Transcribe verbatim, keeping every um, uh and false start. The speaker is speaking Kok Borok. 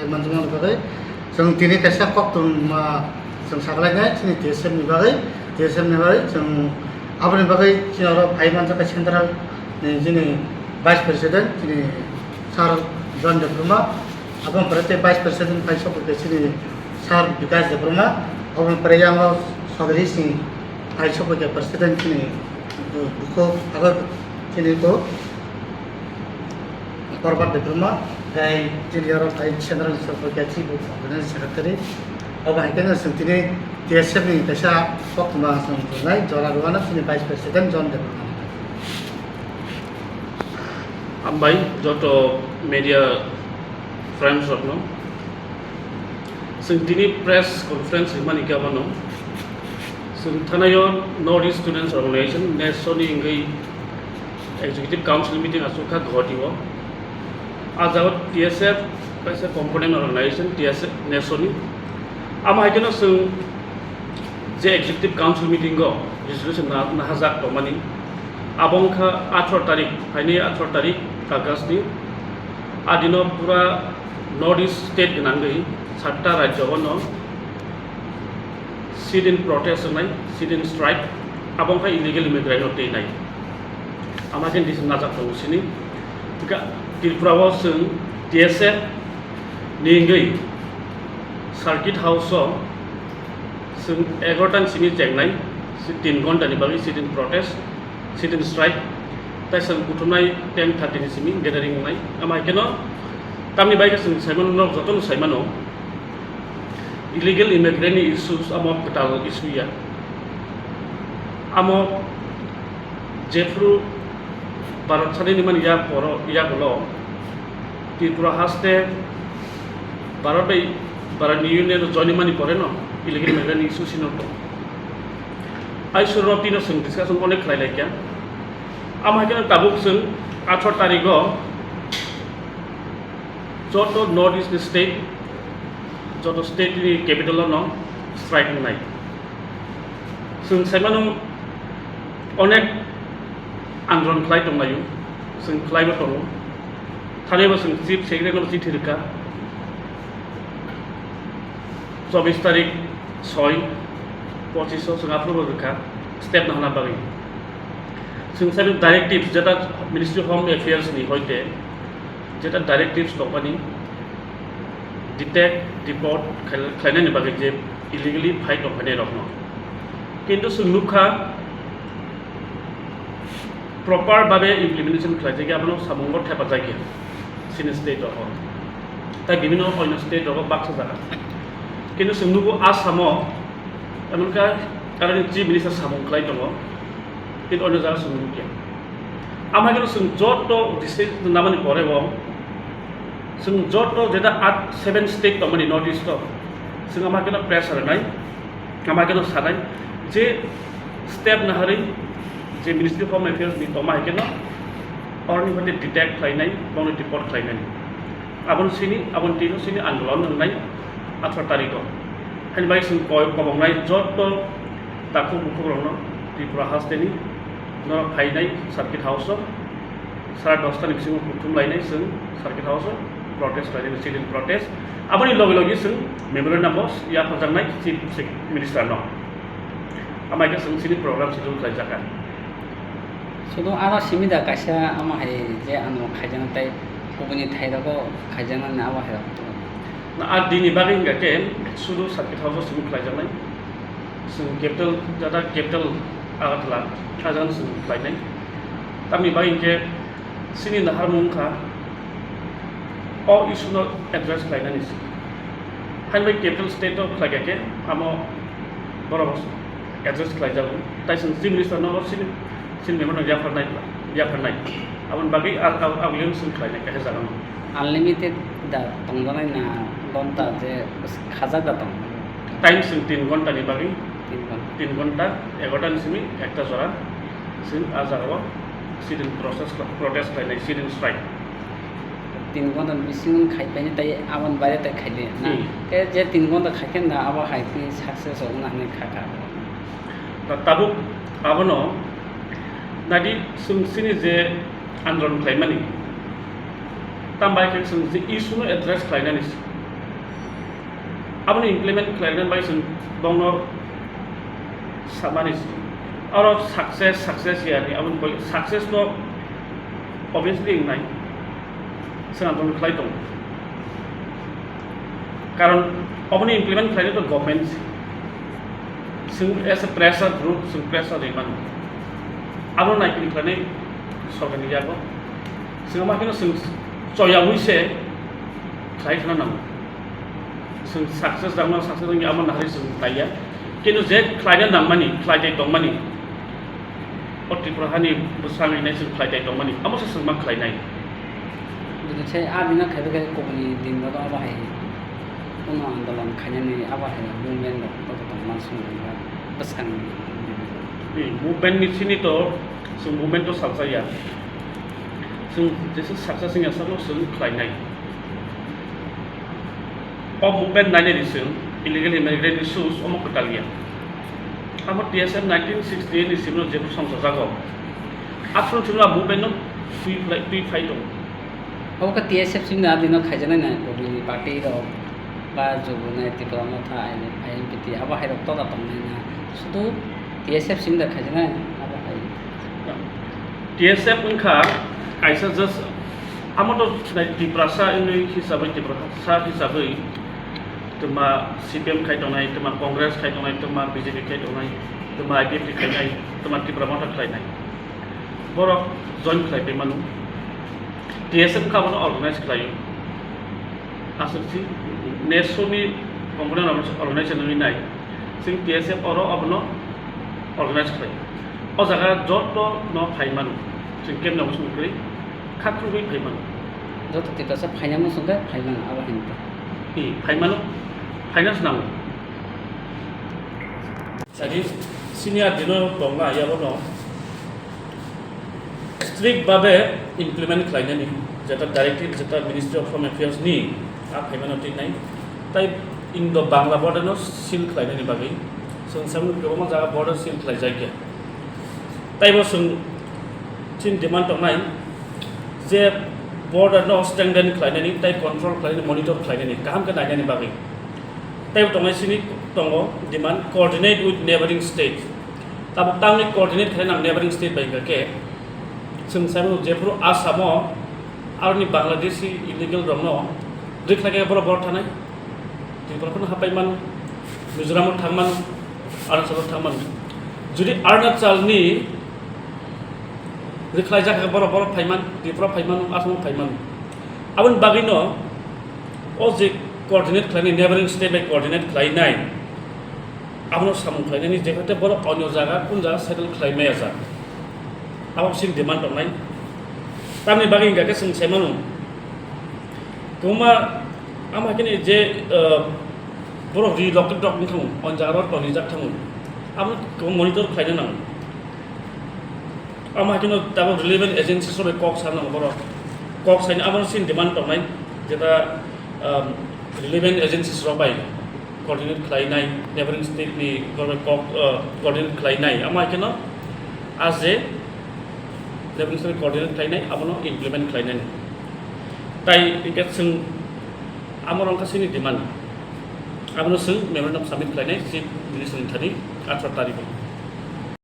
Manjakmani bagwi chwng tini kaisa koktwma chwng sakalainai chini T S F ni bagwi, T S F ni bagwi chwng aboni bagwi chini oro phai manjakha central ni chini vice president chini sir John Debbarma, aboni pore tei vice president phai sokphaikha chini sir Bikash Debbarma, aboni pore yang Sogri Singh phai sokphaikha president chini bukhuk abo chini ko Korbat Debbarma, tei chini oro phai central ni sokphaikha chief organizing secretary. Abo hai kheno chwng tini T S F ni kaisa koktwma chwng tongnai jora rwano chini vice president John Debbarma. Hambai joto media friends rokno. Chwng tini press conference rimani khe abono. Chwng thanaio North East Students Organization, NESO ni wngwi Executive Council meeting achukha Guwahati o. A jagao T S F kaisa component organization, T S F NESO ni. Amo hai kheno chwng je Executive Council meeting o resolution na, nahajak tongmani. Abo wngkha atharo tarik, phaini atharo tarik August ni. A dino pura North East state gwnangwi satta rajyo o no sit-in protest wngnai, sit-in strike, abo wngkha illegal immigrant no twi nai. Ama khe disi najak tongo sini. Hwnkhe Tripura o chwng T S F ni wngwi Circuit House o chwng egaroh ta ni simi chengnai, si-, tin ghonta ni bagwi sit-in protest, sit-in strike, tai chwng kuthumnai ten thirty ni simi gathering wngnai. Ama hai kheno tamni bai khe chwng saimano, norok jotono saimano, illegal immigrant ni issues amo kwtal issue ya. Amo jephru Bharat sadin ni mani yak poro, yak ulo Tripura haste Bharat bai, Bharat ni Union o join mani pore no illegal immigrant ni issue sino to. Ai suro tino chwng discussion onek khlai lai kya. Amo hai kheno tabuk chwng atharo tarik o joto North East ni state, joto state ni capital o no strike wngnai. Chwng saimano onek andolon khlai tonglaio, chwng khlaibo tongo. Thani bo chwng chief secretary no chithi rwkha. Chobbish tarik soi, pochish o chwng aphuru bo rwkha step no hana bagwi. Chwng saimano directives jeta Ministry of Home Affairs ni hoite jeta directives tongmani detect, deport khai-, khlainani bagwi je illegally phai tongphainai rokno. Kintu chwng nukha proper babe implementation khlaijak ya, abono samungo thepajak ya chini state rok. Tai bibhinno onyo state rogo baksa jaga. Kintu chwng nugo Assamo, emon khe aroni chief minister samung khlai tongo, kintu onyo jaga chwng nukya. Ama khe chwng joto district namani pore bo, chwng joto jeta at seven state tongmani North East o, chwng ama khe pressure nai, ama khe sanai je step naharwi je Ministry of Home Affairs ni tongma hai kheno oroni mate detect khlainai, bono deport khlainai. Aboni sini, aboni tino sini andolon wngnai atharo tarikh o. Haini bai chwng koi kobongnai joto takhuk bukhukrokno Tripura hasteni norok phainai Circuit House o sara dosta ni bisingo kuthum lainai chwng Circuit House o protest lainai, sit-in protest. Aboni loge loge chwng memorandum o yapharjaknai Chief Sec-, Minister no. Amai khe chwng chini program schedule khlaijakha. Sudu ano simi da kaisa amo hai je ano khaijana tai kubuni thai rogo khaijana na abo hai rok. Na a dini bagwi hingka khe sudu Circuit House o simi khlaijaknai. Chwng capital, jata capital Agartala, ajang chwng khlainai. Tamni bagwi hingke chini naharmung wngkha o issue no address khlainani se. Haino bai capital state o khlaikha khe amo borok address khlaijago. Tai chwng chief minister no chini, chini member no yapharnai, yapharnai. Aboni bagwi a-, a-, aboni chwng khlainai kaisa jaga no. Unlimited da tongjanai na gonta je khajak da tong? Time chwng tin gonta ni bagwi. Tin gonta. Tin gonta, egarota ni simi ekta jora chwng a jaga o sit-in process, protest khlainai, sit-in strike. Tin gonta ni bisingo khai painai tai aboni baire tai khailiya na? Hmm. Te je tin gonta khai khe na abo hai twi success wngna hinwi kha kha. Da tabuk abono nadi chwng chini je andolon khlaimani, tam bai khe chwng je issue no address khlainani, Aboni implement khlaina bai chwng bongno samani oro success, success ya ni, aboni bai success to obviously wngnai, chwng aboni khlai tongo. Karon oboni implement khlaina to government, chwng as a pressure group, chwng pressure ri mano. Abo naikini khlainai sorkarni yago. Chwng ma kheno chwng choyaui se khlai thana nango. Chwng success rangno success wngya amo nahari chwng taiya. Kintu je khlaina nangmani, khlai tei tongmani, o Tripura hani bwsang hinai chwng khlai tei tongmani, amo se chwng ma khlainai. Bini se a bini khaibe khe kubuni din rok abo hai kuno andolon khainani abo hai movement rok to tongma song bwsang. Ni movement ni sini to chwng movement to salsa ya. Chwng jesa success wngya sabo chwng khlainai. O movement nainani chwng illegal immigrant issues omo kwtal ya. Amo T S F nineteen sixty-eight ni simi no jephru songchajago. Aswk chwng a movement no twi phlai, twi phai tongo. Obo khe T S F simi no adino khaijaknai na, Kobini party rok ba Jubunai Tipra Motha, I N P T abo hai rok tola tongnai na. Sudu T S F simi da khaijaknai abo hai. T S F wngkha kaisa just amo to Tiprasa wngwi hisabwi, Tiprasa hisabwi twma C P M khai tongnai, twma Congress khai tongnai, twma B J P khai tongnai, twma I P F T khainai, twma Tipra Motha khlainai. Borok join khlai pai mano. T S F wngkha abono organize khlaio. Aswk si NESO ni component rok organize wngwi nai. Chwng T S F oro abono organize khlai. O jaga joto no phai mano. Chwng kemni obo chwng kwrwi khakrwgwi phai mano. Joto Tiprasa phaina muchung khe phai mano, abo hai wngkha. Hi, phai mano, phaina se nango. Sadi senior dino tongna yabo no strict babe implement khlainani, jeta directive, jeta Ministry of Home Affairs ni a phaimano twi nai, tai Indo Bangla border no seal khlainani bagwi chwng samung kwbangma jaga border seal khlaijakya. Taibo chwng chini demand tongnai je border no strengthen khlainani tai control khlainani, monitor khlainani, kaham khe nainani bagwi. Taibo tongnai sini tongo demand coordinate with neighboring state. Tabuk tamni coordinate khlai nang neighboring state bai hwnkha khe chwng sai mano jephuru Assam o aroni Bangladeshi illegal rokno rikhlai khe borok borok thanai. Tripura phano hapai mano, Mizoram o thang mano, Arunachal o thang mano. Jodi Arunachal ni rikhlai jak khe borok borok phai man, Tripura phai mano, Assam o phai mano. Aboni bagwi no o je coordinate khlainai, neighboring state bai coordinate khlainai, abono samung khlainani, jephate borok onyo jaga, kun jaga settle khlai maya jak, abo chini demand tongnai. Tamni bagwi hingkha khe chwng sai mano, kwbangma, ama khe ni je, uh, borok relocate rok wng thango, on jaga rok tonijak thango, abo kwbangma monitor khlaina nango. Amo hai kheno tabuk relevant agencies rok bai kok sa nango borok. Kok saini abo chini demand tongnai, jeta, um, relevant agencies rok bai coordinate khlainai, neighboring state ni borok bai kok, uh, coordinate khlainai. Amo hai kheno a je neighboring state coordinate khlainai, abono implement khlainai. Tai hingke chwng amo rok wngkha chini demand. Abono chwng memorandum submit khlainai Chief Minister ni thani atharo tarikh o.